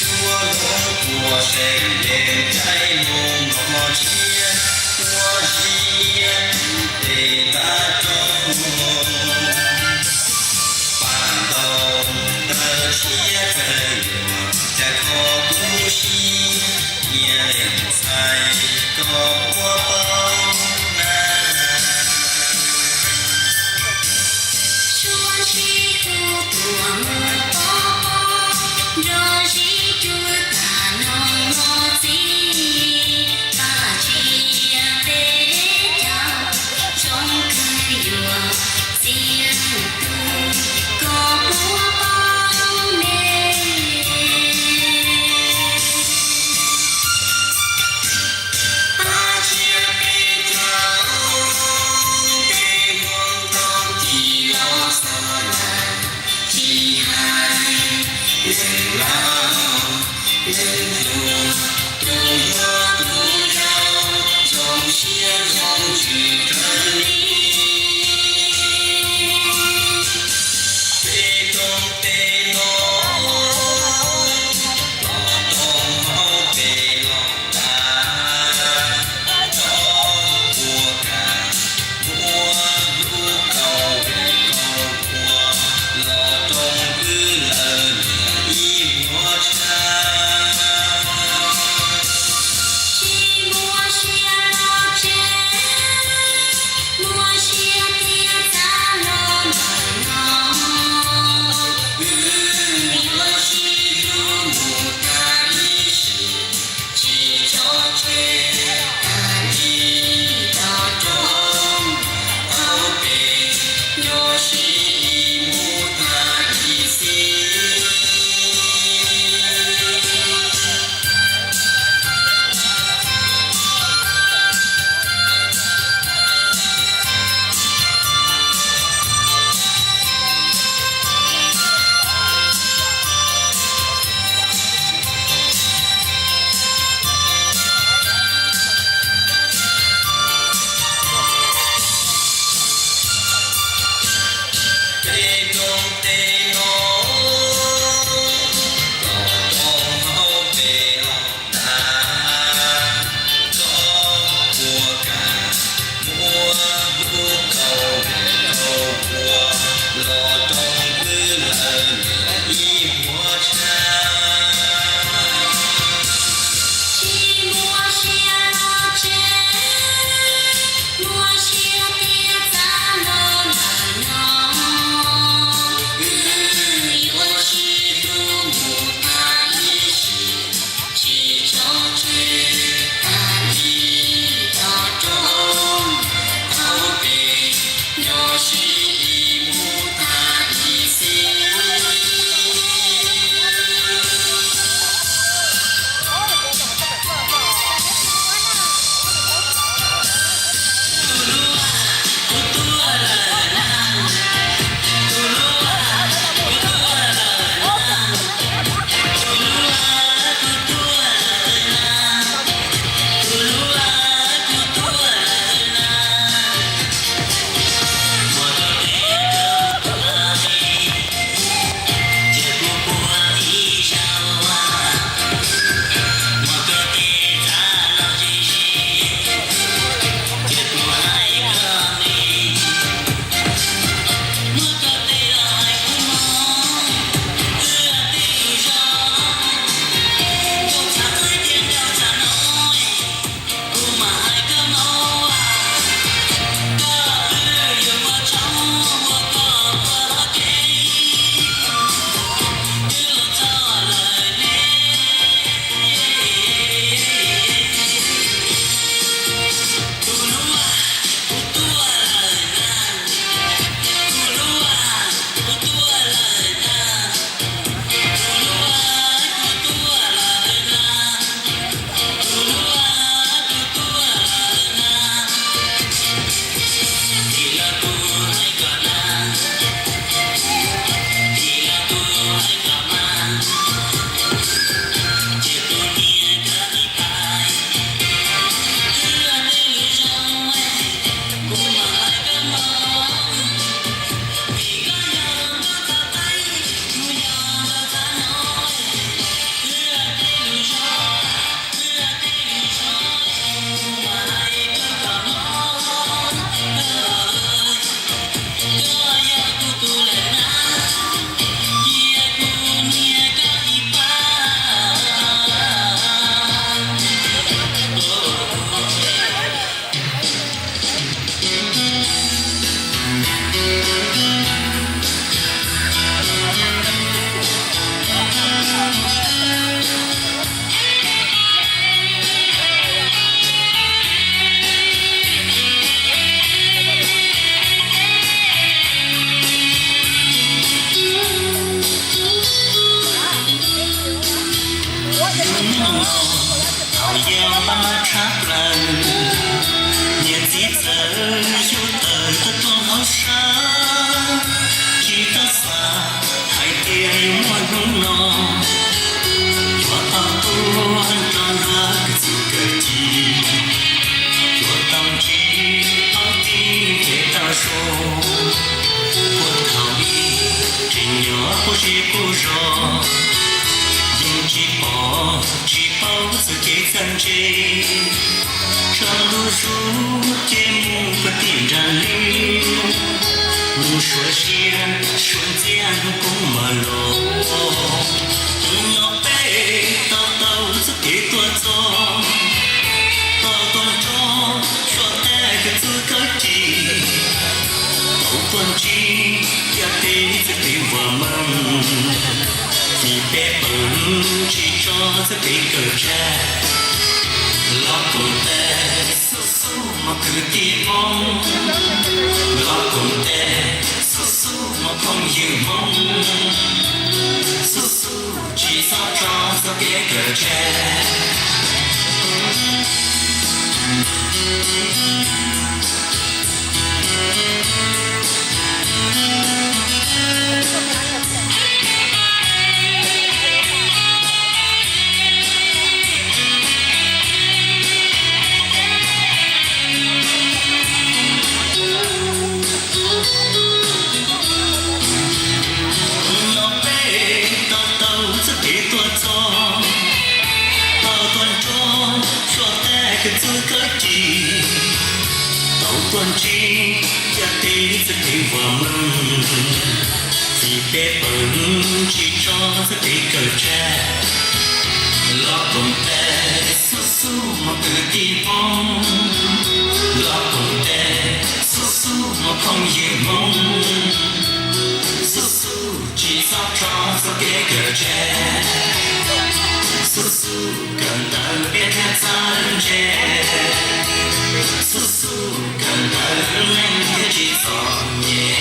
Suav hloov puas seem yeej caij moo no tshiab, ua zis nias tes ntab rau moo. Pam ntaus taw tshiab kawg yuav cas kho kuv sib, nias leej ntxhais koj puas paub na. Suav ntsis kuv tuaj mus pov pob, nrog zib cub tas noog mos txib, pab tsiab peb caug zoo kawg yuav txiv leej tub koj puas paub ne. Pab tsiab peb caug tej hmoob tau tis los xov lawm, tsis hais leej laus leej hluas, tus hluas tus yau, zoo siab zoo ntsws raws li. Peb roob peb noj, los rau hauv peb los tas, tsob puas kam muab lub kaus vim kaus ua, los rau npwb lawm niam ib vuag tshab. Yog pab mab tshab plaws, niam txiv txawv yuav tawm tuaj rau hauv sab, tsis tau xav hais tias yuav muaj hnub no, yuav tau tuaj nrog luag kawm txuj kawm ci, yuav tau ntsib ob tug phem tau zoo, puag thaum ub tseem nyob quaj zej quaj zos, yeej tsis pom tsis paub txoj kev txawj ntse, tso lub zog ces mus puag tim nram liaj, mus suav siab suav ntxiag hnub kub mam los. Hnub no peb to taub txoj kev tuaj txog, tau tuaj nrog suav tag kawm txuj kawm ci, tau tuaj ntsib cov txiv txawj kev vam meej, vim peb peem tsis tso txoj kev kawm tshaj, los koom tes xub xub mog kwv tij Hmoob, los koom tes xub xub mog phooj ywg Hmoob, xub xub tsis txhob tso txoj kev kawm tshaj. Hnub no peb to taub txoj kev tuaj txog, tau tuaj nrog suav tag kawm txuj kawm ci, tau tuaj ntsib cov txiv txawj kev vam meej, vim peb peem tsis tso txoj kev kawm tshaj, los koom tes xub xub mog kwv tij Hmoob, los koom tes xub xub mog phooj ywg Hmoob, xub xub tsis txhob tso txoj kev kawm tshaj, xub xub kawm ntawv peb thiaj txawj ntse, xub xub kawm ntawv neeg thiaj tsis txom nyem.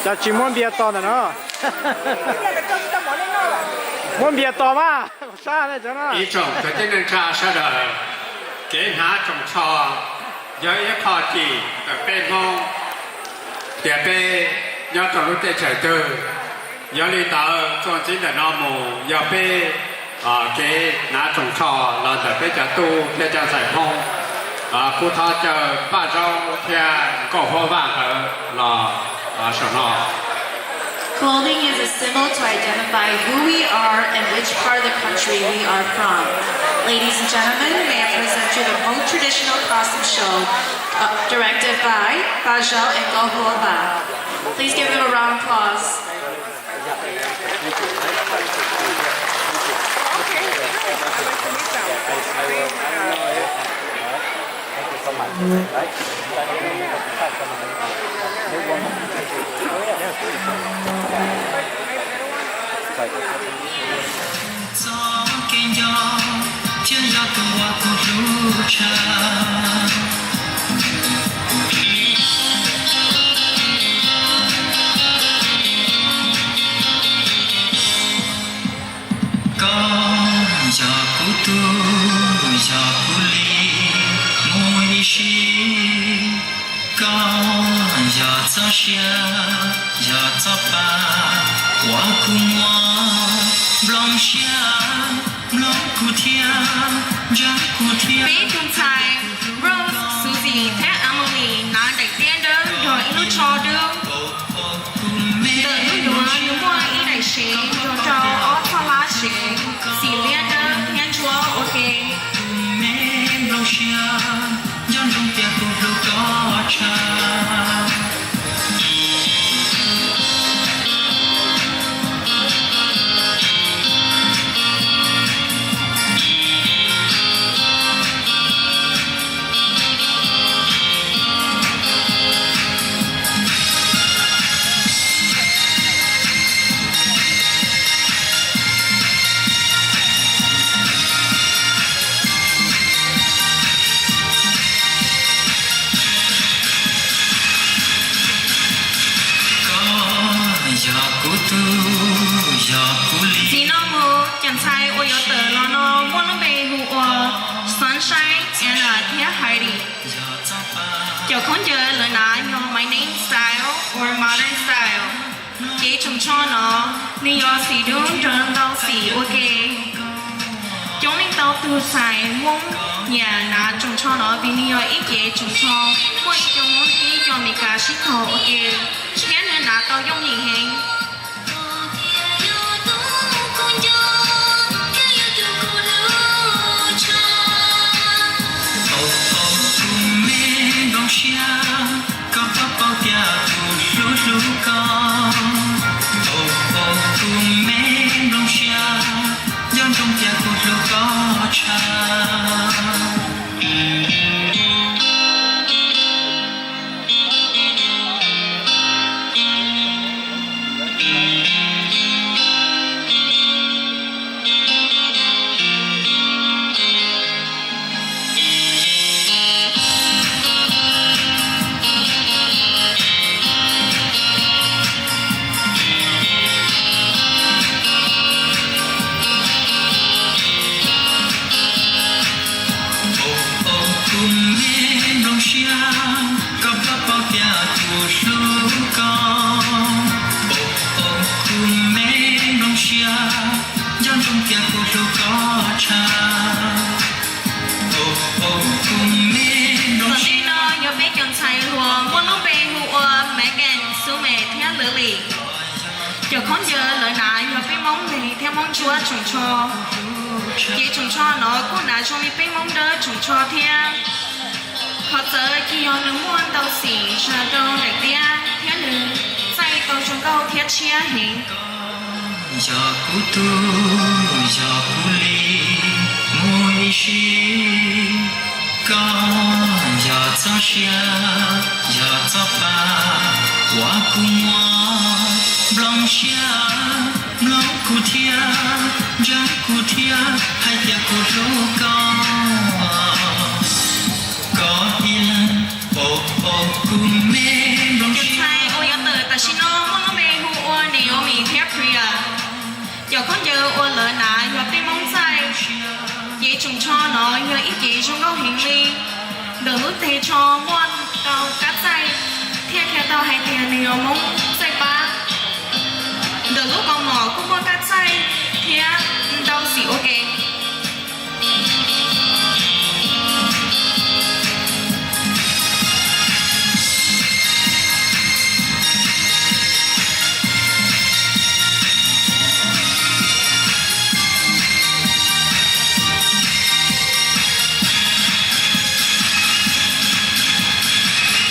Cas tsis muab npias tos ntawm no? Muab npias tos mas, sab ne cov no. Ib tsoom kwv tij neej tsa sawv daws, kev hnav tsoos tsho yog ib qho cim ntawm peb Hmoob tias peb nyob rau lub teb chaws twg. Yog li ntawd txuas ntxiv ntawm no mus yog peb kev hnav tsoos tsho los ntawm peb cov tub thiab cov ntxhais Hmoob. Kuv thov caw Paj Zaub thiab Nkauj Huab Vaj nkawd los saum no. Clothing is a symbol to identify who we are and which part of the country we are from. Ladies and gentlemen, may I present you the Hmong traditional costume show, uh, directed by Paj Zaub and Nkauj Huab Vaj. Please give them a round of applause. Txoj kev nco thiab yog tus uas kuv hlub tshaj. Koj yog kuv tug, yog kuv li mus ib sim. Koj yog txoj sia, yog txoj pa uas kuv muab nplooj siab, nplooj kuv thiab, ntsib kuv thiab. Peb tus ntxhais Rose, Suzy thiab Emily hnav daim tiab dawb nrog ib lub tsho dub. Ntawm lub duav nws muaj ib daim sev nrog rau ob txoj hlab sev xim liab dawb thiab ntsuab ua ke. Txij no mus cov ntxhais uas yuav tawm los no muaj lub npe hu ua Sunshine, Anna thiab Heidi. Cov khaub ncaws lawv hnav yog My Name Style or Modern Style. Cev tsoos tsho no nws yog xim dub nrog ntau xim ua ke. Coob leej ntau tug ntxhais Hmoob nyiam hnav tsoos tsho no vim nws yog ib cev tsoos tsho muaj ib co Hmoob thiab ib co Meskas sib tog ua ke, thiab nws hnav tau yooj yim heev. Tom ntej no yog peb cov ntxhais hluas muaj lub npe hu ua Megan, Sumay thiab Lily. Cov khaub ncaws lawv hnav yog peb Hmoob me thiab Hmoob ntsuab tsoos tsho. Cev tsoos tsho no kuj hnav zoo li peb Hmoob dawb tsoos tsho thiab. Qhov txawv ces yog nws muaj ntau xim zam rau daim tiab thiab nws txaij tau zoo nkauj thiab tshiab heev. Yog kuv tug, yog kuv li, mus ib sim, koj yog txoj sia, yog txoj pa uas kuv muaj. Nplooj siab mloog kuv thiab, ntseeg kuv thiab, hais tias kuv hlub koj. Koj ib leeg, oh, oh, kuv me. Cov ntxhais uas yuav tawm tam sim no muaj lub npe hu ua Naomi thiab Priya. Cov khaub ncaws uas lawv hnav yog peb Hmoob txaij. Cev tsoos tsho no yog ib cev zoo nkauj heev li. Ntawm lub teg tsho muaj tau kab txaij, thiaj qhia tau hais tias nws yog Hmoob txaij pab. Ntawm lub kaus mom kuj muaj kab txaij thiab ntau xim ua ke.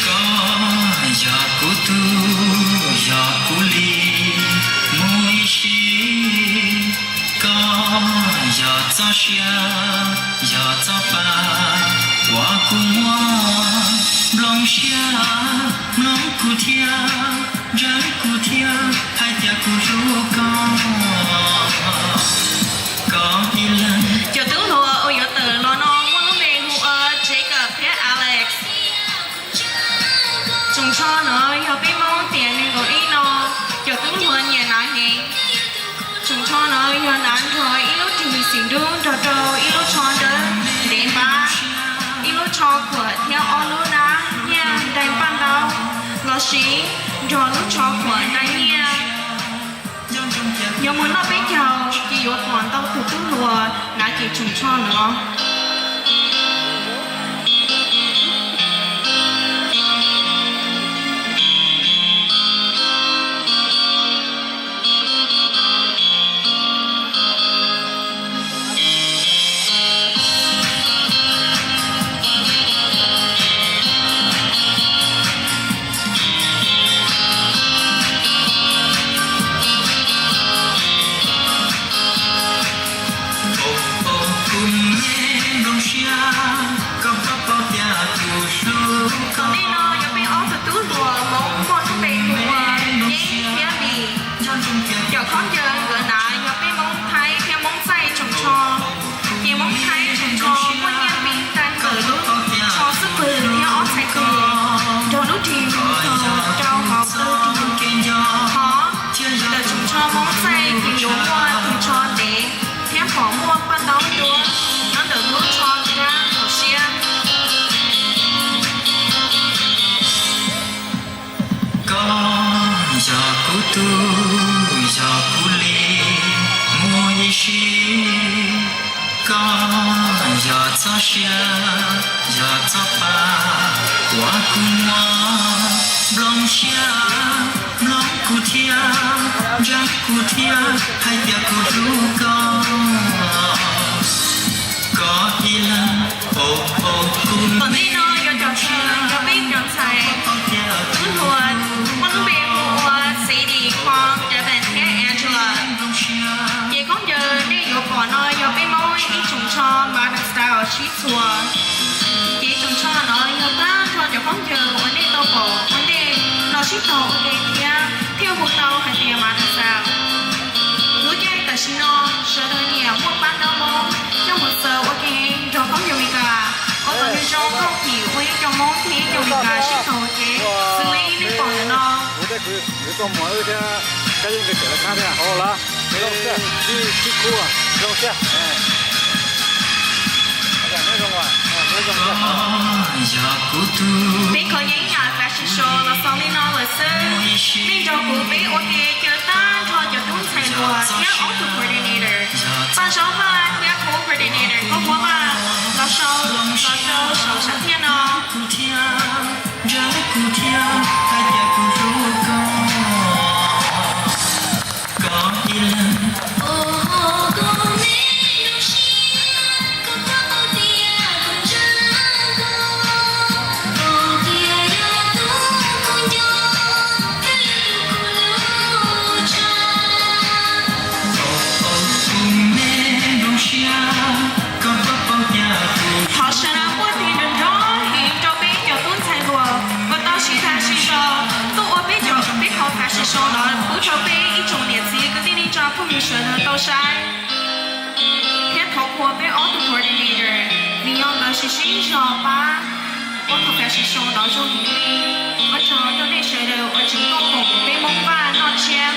Koj yog kuv tug, yog kuv li, mus ib sim. Koj yog txoj sia, yog txoj pa uas kuv muaj. Nplooj siab mloog kuv thiab, ntseeg kuv thiab, hais tias kuv hlub koj. Koj ib leeg. Cov tub hluas uas yuav tawm los no muaj lub npe hu ua Jacob thiab Alex. Tsoos tsho no yog peb Hmoob tiam nees nkaum ib no cov tub hluas nyiam hnav heev. Tsoos tsho no yog hnav nrog ib lub ris xim dub nrog rau ib lub tsho dawb ntev npab, ib lub tsho khuam thiab ob lub nab nyiaj ntais npaj ntau, los sis nrog lub tsho khuam ntais nyiaj. Yog mus noj peb caug ces yuav pom ntau tus tub hluas hnav cev tsoos tsho no. Tom ntej no yog peb ob tug tub hluas Hmoob muaj lub npe hu ua Yeeb thiab Lis. Cov khaub ncaws nkawd hnav yog peb Hmoob Thaib thiab Hmoob txaij tsoos tsho. Ces Hmoob Thaib tsoos tsho muaj nyiaj npis ntais ntawm lub tsho xub pwg thiab ob txhais tes, nrog lub ris mus txog rau hauv tawg ris. Hos ntawm tsoos Yog kuv li muaj ib sij, koj yog txoj sia, yog txoj pa, uas kuv muab nplooj siab, mloog kuv thiab, ntsib kuv thiab, hais tias kuv hlub koj. Koj ib leeg, oh, oh, kuv. Tom ntej no yog cov, yog peb cov ntxhais, wb hu ua, muab lub npe hu ua Xav Dis, Khoo, Devin thiab Angela. Ces khaub ncaws nej yuav pom no yog peb Hmoob ib tsoom tsho modern style sib txhua. Ces tsoom tsho no yog tag nrho cov khaub ncaws uas nej tau pom ua ntej no sib tog ua ke thiab thiaj hu tau hais tias modern style. Lub caij tam sim no sawv daws nyiam muaj pab ntaub Hmoob coj mus xaws ua ke nrog khaub ncaws Meskas. Ua kom nws zoo nkauj phim ua ib co Hmoob thiab ib co Meskas sib tog ua ke xws li nej pom ntawm no. Peb kho yeeb yam fashion show los xaus li no lawm xwb. Nej nrog kuv peb ua ke caw tag nrho cov tub ntxhais hluas thiab auto coordinator, Paj Zaub Vaj thiab co coordinator Nkauj Huab Vaj los sau, los rau saum sam thiaj no. Thov sawv daws npuaj tes nrov nrov heev rau peb cov tub ntxhais hluas uas tau sib tham sib sau tuaj ua peb cov, peb qhov fashion show no pub rau peb ib tsoom niam txiv kwv tij neej tsa phooj ywg sawv daws tau saib. Thiab thov qhuas peb auto coordinator vim yog nkawd sib sib zog pab ua qhov fashion show no zoo heev li. Ua tsaug rau nej sawv daws uas tseem tuaj koom peb Hmoob Vaj noj tsiab.